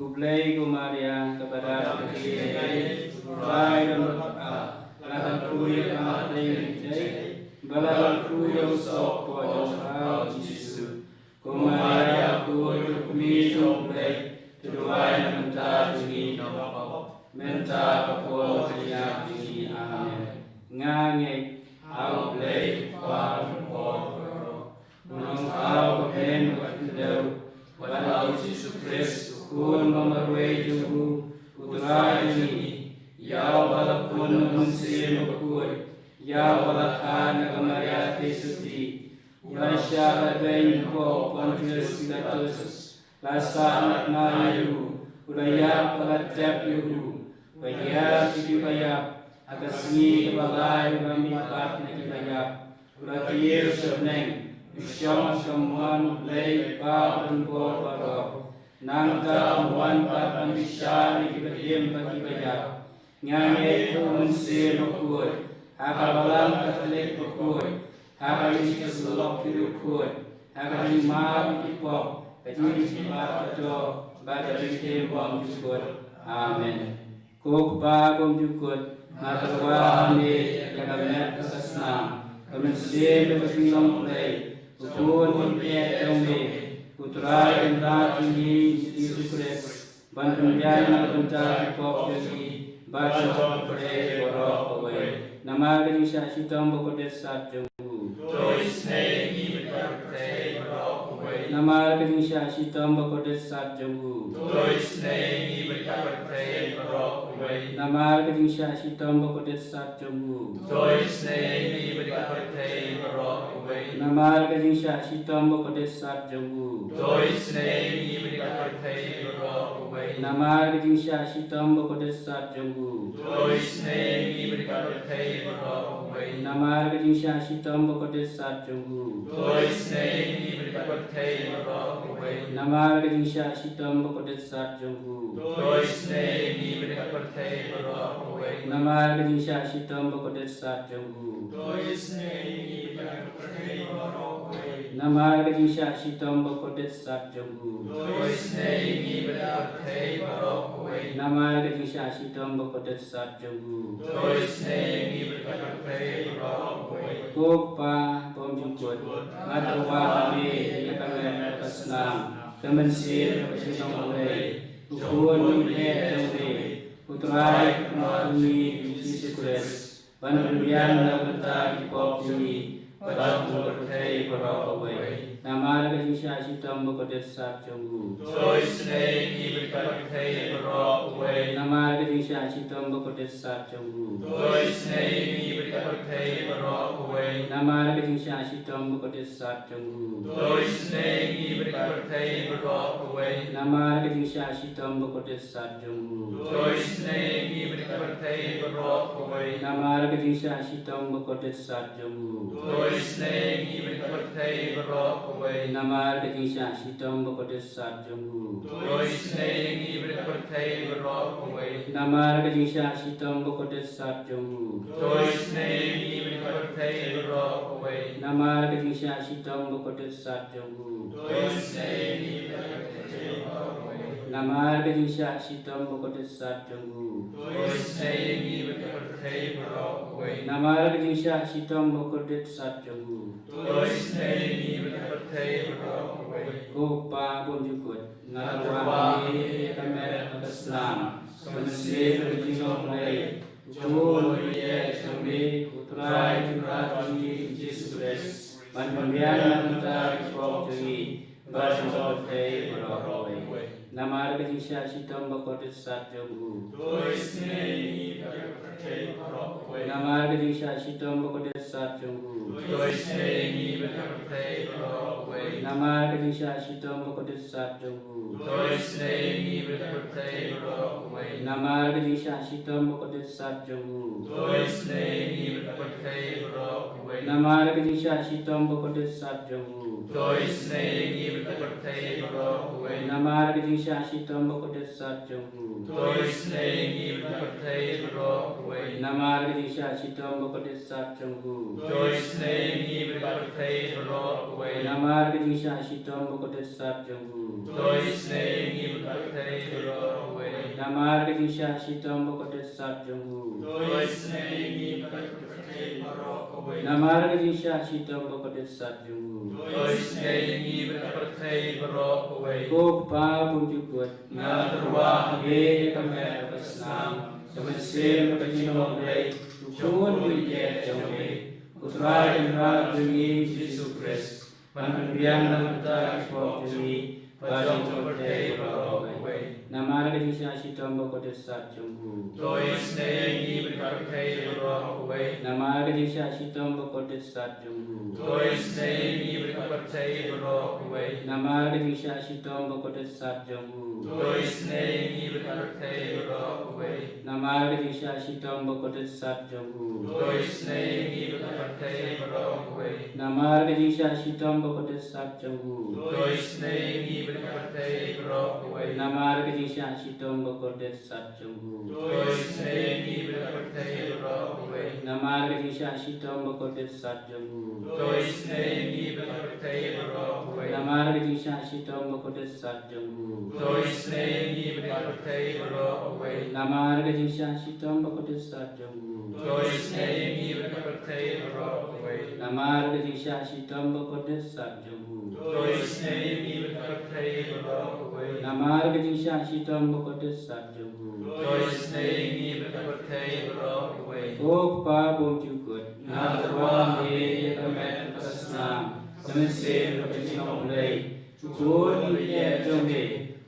Khublei ko Maria, kaba dap ka jingïeit, U Trai u don bad pha, la kyrkhu ïa pha hapdeng ki kynthei, bad la kyrkhu ïa u soh ka por jong pha u Jisu. Ko Maria, ko kmie jong U Blei, to duwai na ka bynta jong ngi kiba pop, mynta bad ka por jingïap jong ngi. Amen. Nga ngeit ha U Blei U Kpa Jong U Nongthaw ba kmen bad khyndew, bad ha U Jisu Khrist U Khun ba marwei jong U, U Trai jong ngi, ïa uba la pun na U Mynsiem Bakhuid, ïa uba la khad na ka Maria Theisotti, u la shah lehbeiñ hapoh u Pontius Pilatus, la sahnarphna ïa u, u la ïap bad la tep ïa u, u la hiar sha kiba ïap, ha ka sngi kaba lai u la mihpat na kiba ïap, u la kiew sha bneng, u shong ha ka mon U Blei U Kpa Uba Donbor Baroh. Nangta un wan pat ban bishar ïa kiba im bad kiba ïap. Nga ngeit ha U Mynsiem Bakhuid, ha ka Balang Katholik bakhuid, ha ka jingïasyllok ki riewkhuid, ha ka jingmap ïa ki pop, ka jingpynjah ka doh, bad ka jingim bymjukut. Amen. Ko Kpa bymjukut, nga tyrwa ha me ïa ka met bad ka snam, ka mynsiem bad ka jinglong Blei, U Khun U Kpa jong me, U Trai Kynrad jong ngi U Jisu Khrist, ban pynbiang na ka bynta ki pop jong ngi, bad jong u pyrthei baroh kawei. Namar ka jingshah shitom bakordit sat jong u. To isynei ïa ngi bad ka pyrthei baroh kawei. Namar ka jingshah shitom bakordit sat jong u. To isynei ïa ngi bad ka pyrthei baroh kawei. Namar ka jingshah shitom bakordit sat jong u. To isynei ïa ngi bad ka pyrthei baroh kawei. Namar ka jingshah shitom bakordit sat jong u. To isynei ïa ngi bad ka pyrthei baroh kawei. Namar ka jingshah shitom bakordit sat jong u. To isynei ïa ngi bad ka pyrthei baroh kawei. Namar ka jingshah shitom bakordit sat jong u. To isynei ïa ngi bad ka pyrthei baroh kawei. Namar ka jingshah shitom bakordit sat jong u. To isynei ïa ngi bad ka pyrthei baroh kawei. Namar ka jingshah shitom bakordit sat jong u. To isynei ïa ngi bad ka pyrthei baroh kawei. Namar ka jingshah shitom bakordit sat jong u. To isynei ïa ngi bad ka pyrthei baroh kawei. Namar ka jingshah shitom bakordit sat jong u. To isynei ïa ngi bad ka pyrthei baroh kawei. Ko Kpa bymjukut, nga tyrwa ha me ïa ka met bad ka snam, ka mynsiem bad ka jinglong blei, u Khun u Ïeit jong me, U Trai Kynrad jong ngi U Jisu Khrist, ban pynbiang na ka bynta ki pop jong ngi bad jong ka pyrthei baroh kawei. Namar ka jingshah shitom bakordit sat jong u. To isynei ïa ngi bad ka pyrthei baroh kawei. Namar ka jingshah shitom bakordit sat jong u. To isynei ïa ngi bad ka pyrthei baroh kawei. Namar ka jingshah shitom bakordit sat jong u. To isynei ïa ngi bad ka pyrthei baroh kawei. Namar ka jingshah shitom bakordit sat jong u. To isynei ïa ngi bad ka pyrthei baroh kawei. Namar ka jingshah shitom bakordit sat jong u. To isynei ïa ngi bad ka pyrthei baroh kawei. Namar ka jingshah shitom bakordit sat jong u. To isynei ïa ngi bad ka pyrthei baroh kawei. Namar ka jingshah shitom bakordit sat jong u. To isynei ïa ngi bad ka pyrthei baroh kawei. Namar ka jingshah shitom bakordit sat jong u. To isynei ïa ngi bad ka pyrthei baroh kawei. Namar ka jingshah shitom bakordit sat jong u. To isynei ïa ngi bad ka pyrthei baroh kawei. Namar ka jingshah shitom bakordit sat jong u. To isynei ïa ngi bad ka pyrthei baroh kawei. Ko Kpa bymjukut, nga tyrwa ha me ïa ka met bad ka snam, ka mynsiem bad ka jinglong blei, u Khun u Ïeit jong me, U Trai Kynrad jong ngi U Jisu Khrist, ban pynbiang na ka bynta ki pop jong ngi bad jong ka pyrthei baroh kawei. Namar ka jingshah shitom bakordit sat jong u. To isynei ïa ngi bad ka pyrthei baroh kawei. Namar ka jingshah shitom bakordit sat jong u. To isynei ïa ngi bad ka pyrthei baroh kawei. Namar ka jingshah shitom bakordit sat jong u. To isynei ïa ngi bad ka pyrthei baroh kawei. Namar ka jingshah shitom bakordit sat jong u. To isynei ïa ngi bad ka pyrthei baroh kawei. Namar ka jingshah shitom bakordit sat jong u. To isynei ïa ngi bad ka pyrthei baroh kawei. Namar ka jingshah shitom bakordit sat jong u. To isynei ïa ngi bad ka pyrthei baroh kawei. Namar ka jingshah shitom bakordit sat jong u. To isynei ïa ngi bad ka pyrthei baroh kawei. Namar ka jingshah shitom bakordit sat jong u. To isynei ïa ngi bad ka pyrthei baroh kawei. Namar ka jingshah shitom bakordit sat jong u. To isynei ïa ngi bad ka pyrthei baroh kawei. Namar ka jingshah shitom bakordit sat jong u. To isynei ïa ngi bad ka pyrthei baroh kawei. Ko Kpa bymjukut, nga tyrwa ha me ïa ka met bad ka snam, ka mynsiem bad ka jinglong blei, u Khun u Ïeit jong me, U Trai Kynrad jong ngi U Jisu Khrist, ban pynbiang na ka bynta ki pop jong ngi bad jong ka pyrthei baroh kawei. Namar ka jingshah shitom bakordit sat jong u. To isynei ïa ngi bad ka pyrthei baroh kawei. Namar ka jingshah shitom bakordit sat jong u. To isynei ïa ngi bad ka pyrthei baroh kawei. Namar ka jingshah shitom bakordit sat jong u. To isynei ïa ngi bad ka pyrthei baroh kawei. Namar ka jingshah shitom bakordit sat jong u. To isynei ïa ngi bad ka pyrthei baroh kawei. Namar ka jingshah shitom bakordit sat jong u. To isynei ïa ngi bad ka pyrthei baroh kawei. Namar ka jingshah shitom bakordit sat jong u. To isynei ïa ngi bad ka pyrthei baroh kawei. Namar ka jingshah shitom bakordit sat jong u. To isynei ïa ngi bad ka pyrthei baroh kawei. Namar ka jingshah shitom bakordit sat jong u. To isynei ïa ngi bad ka pyrthei baroh kawei. Namar ka jingshah shitom bakordit sat jong u. To isynei ïa ngi bad ka pyrthei baroh kawei. Namar ka jingshah shitom bakordit sat jong u. To isynei ïa ngi bad ka pyrthei baroh kawei. Namar ka jingshah shitom bakordit sat jong u. To isynei ïa ngi bad ka pyrthei baroh kawei. Ko Kpa bymjukut, nga tyrwa ha me ïa ka met ka snam, ka mynsiem bad ka jinglong Blei, jong u Khun ba ïeit jong me,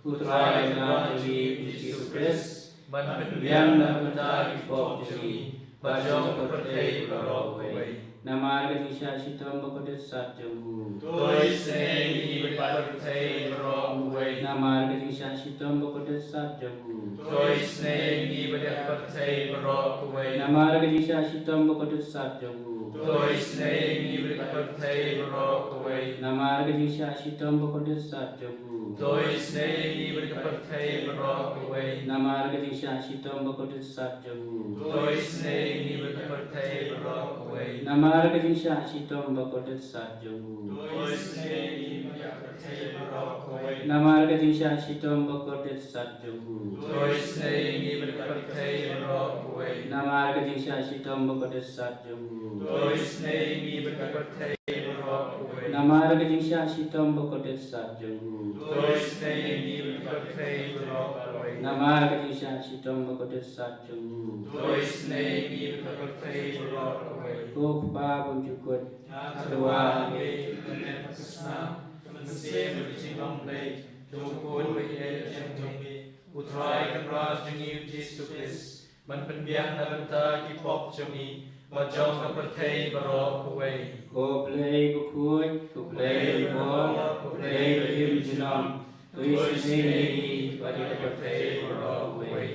U Trai Kynrad jong ngi U Jisu Khrist, ban pynbiang na ka bynta ki pop jong ngi bad jong ka pyrthei baroh kawei. Namar ka jingshah shitom ba kordit sat jong u. To isynei ïa ngi bad ka pyrthei baroh kawei. Namar ka jingshah shitom ba kordit sat jong u. To isynei ïa ngi bad ka pyrthei baroh kawei. Namar ka jingshah shitom ba kordit sat jong u. To isynei ïa ngi bad ka pyrthei baroh kawei. Namar ka jingshah shitom ba kordit sat jong u. To isynei ïa ngi bad ka pyrthei baroh kawei. Namar ka jingshah shitom ba kordit sat jong u. To isynei ïa ngi bad ka pyrthei baroh kawei. Namar ka jingshah shitom ba kordit sat jong u. To isynei ïa ngi bad ka pyrthei baroh kawei. Namar ka jingshah shitom ba kordit sat jong u. To isynei ïa ngi bad ka pyrthei baroh kawei. Namar ka jingshah shitom ba kordit sat jong u. To isynei ïa ngi bad ka pyrthei baroh kawei. Namar ka jingshah shitom ba kordit sat jong u. To isynei ïa ngi bad ka pyrthei baroh kawei. Namar ka jingshah shitom ba kordit sat jong u. To isynei ïa ngi bad ka pyrthei baroh kawei. Ko Kpa bymjukut, nga tyrwa ha me ïa ka met ka snam, ka mynsiem bad ka jinglong Blei, jong u Khun ba ïeit jong me, U Trai Kynrad jong ngi U Jisu Khrist, ban pynbiang na ka bynta ki pop jong ngi bad jong ka pyrthei baroh kawei. Ko Blei bakhuid, ko Blei donbor, ko Blei ba im junom, to isynei ïa ngi bad ïa ka pyrthei baroh kawei.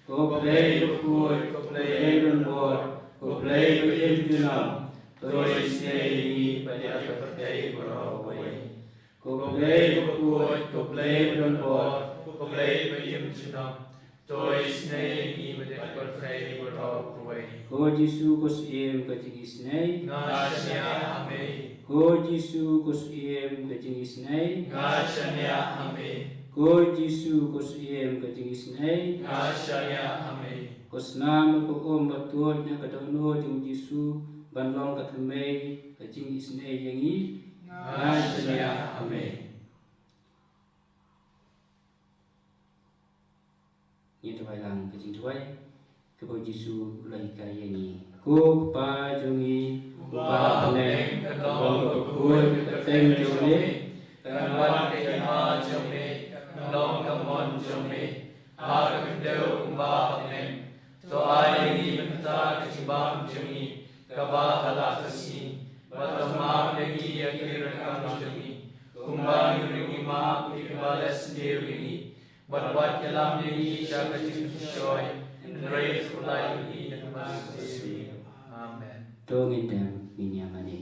Ko Blei bakhuid, ko Blei donbor, ko Blei ba im junom, to isynei ïa ngi bad ïa ka pyrthei baroh kawei. Ko Blei bakhuid, ko Blei donbor, ko Blei ba im junom, to isynei ïa ngi bad ïa ka pyrthei baroh kawei. Ko Jisu ko Syiem ka jingisynei, nga shaniah ha me. Ko Jisu ko Syiem ka jingisynei, nga shaniah ha me. Ko Jisu ko Syiem ka jingisynei, nga shaniah ha me. Ko snam bad ko um ba tuid na ka dohnud jong u Jisu ban long ka thymmei ka jingisynei ïa ngi, nga shaniah ha me. Ngin duwai lang ka jingduwai kaba u Jisu u la hikai ïa ngi. Ko Kpa jong ngi uba ha bneng, ka long ka bakhuid ka kyrteng jong me, kan wan ka hima jong me, kan long ka mon jong me ha ka khyndew kumba ha bneng. To ai ïa ngi mynta ka jingbam jong ngi kaba ha la ka sngi, bad to map ïa ngi ïa ki ryngkang jong ngi, kumba ngi ruh ngi map ïa kiba leh sniew ïa ngi. Bad wat ïalam ïa ngi sha ka jingpynshoi, hynrei to pynlait ïa ngi na ka bymman. Amen. To ngin dem ngin ïa mane.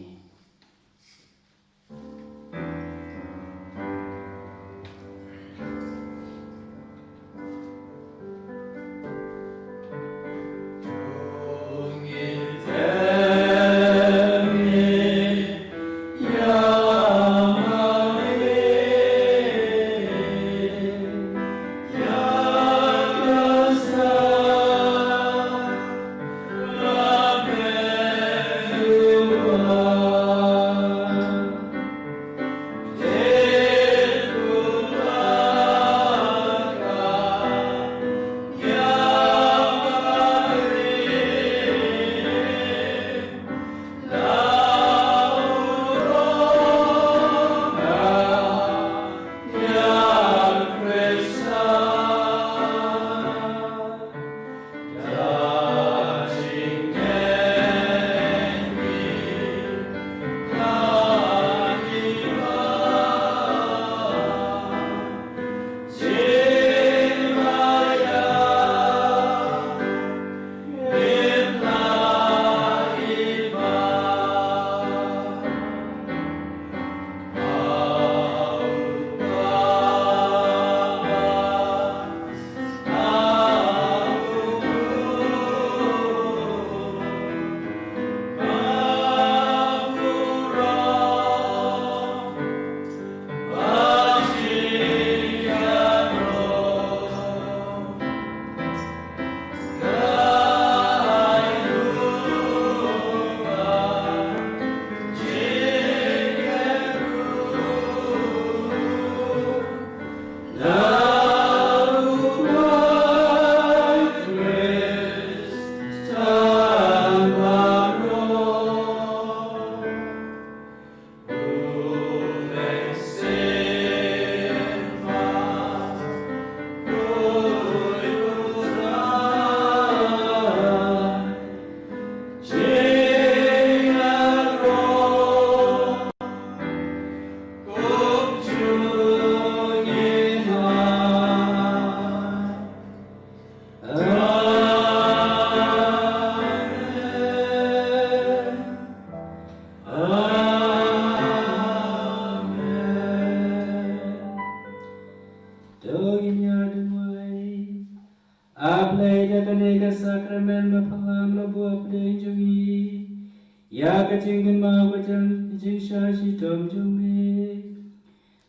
Kynmaw ka jingshah shitom jong me.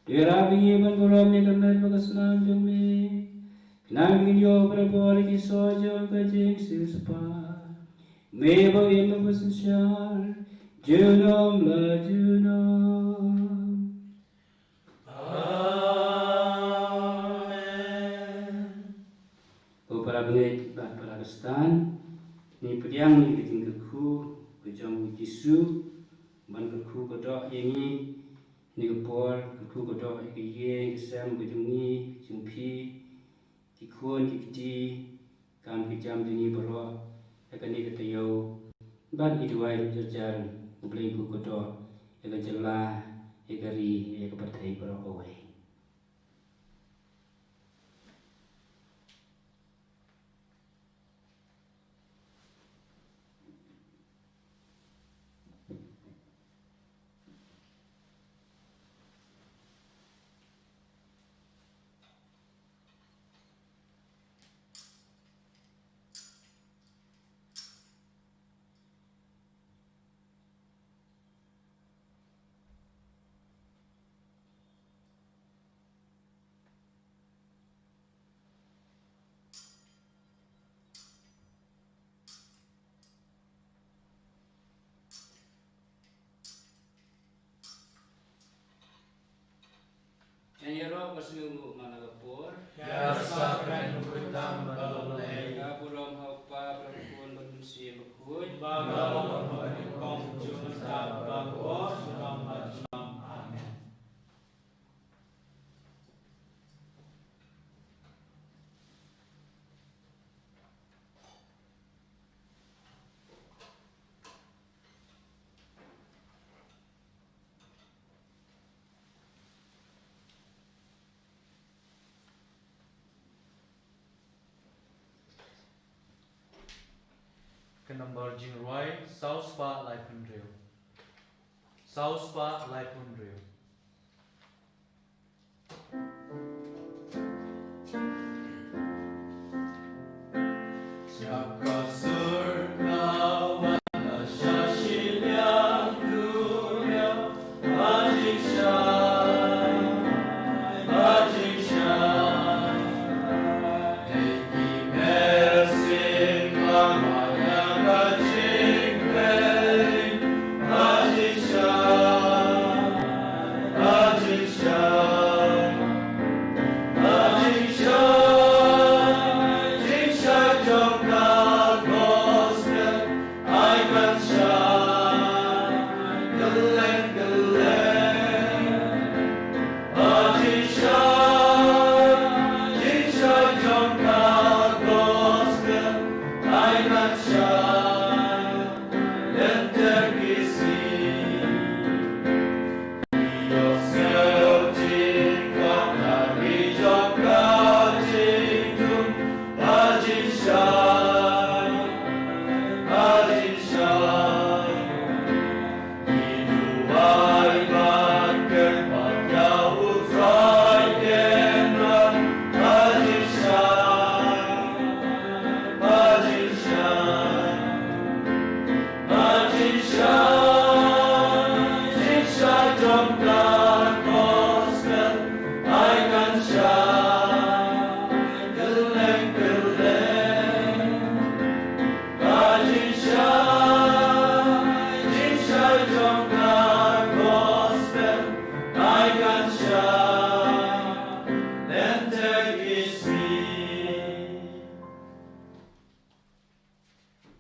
Ïarap ïa ngi ban burom ïa ka met bad ka snam jong me. Khnang ba ngin ïoh ban bor ïa ki soh jong ka jingsiewspah. Me ba im ba synshar junom la junom. Amen. Ko para bangeit bad para Khristan, ngi pdiang ïa ka jingkyrkhu ka jong u Jisu, ban kyrkhu ka doh ïa ngi, ngi ka por, kyrkhu ka doh ïa ka ïing ka sem ka jong ngi, jong phi, ki khun ki kti, kam ki jam jong ngi baroh, ïa kane ka taïew, bad ngi duwai ruh jar jar, U Blei un kyrkhu ka doh ïa ka jylla, ïa ka ri, ïa ka pyrthei baroh kawei. Ngan ïaroh ba sngewbha man la ka por. Ïa sakren khuidam ba la lei. Ka burom ha u Kpa bad ha u Khun bad ha u Mynsiem Bakhuid. Ba ka long ba ka nyngkong jong ka ba ka por. Amen. Ka nambar jingrwai, saw spah laiphew hynriew. Saw spah laiphew hynriew.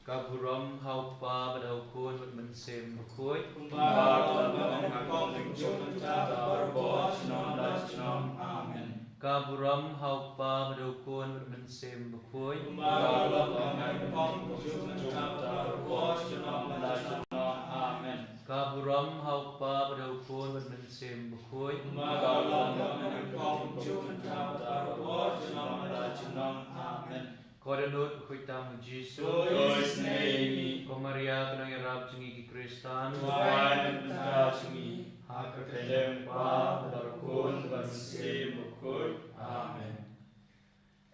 Ka burom ha u Kpa bad ha u Khun bad Mynsiem Bakhuid. Kumba ka long ha kaba nyngkong, mynta bad barabor, junom la junom. Amen. Ka burom ha u Kpa bad ha u Khun bad Mynsiem Bakhuid. Kumba ka long ha kaba nyngkong, mynta bad barabor, junom la junom. Amen. Ka burom ha u Kpa bad ha u Khun bad Mynsiem Bakhuid. Kumba ka long ha kaba nyngkong, mynta bad barabor, junom la junom. Amen. Ko dohnud bakhuid tam u Jisu. To isynei ïa ngi. Ko Maria ka nongïarap jong ngi ki Khristan. To duwai na ka bynta jong ngi. Ha ka kyrteng u Kpa bad u Khun bad u Mynsiem Bakhuid. Amen.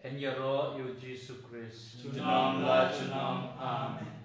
Yn ïaroh ïa u Jisu Khrist. Junom la junom. Amen.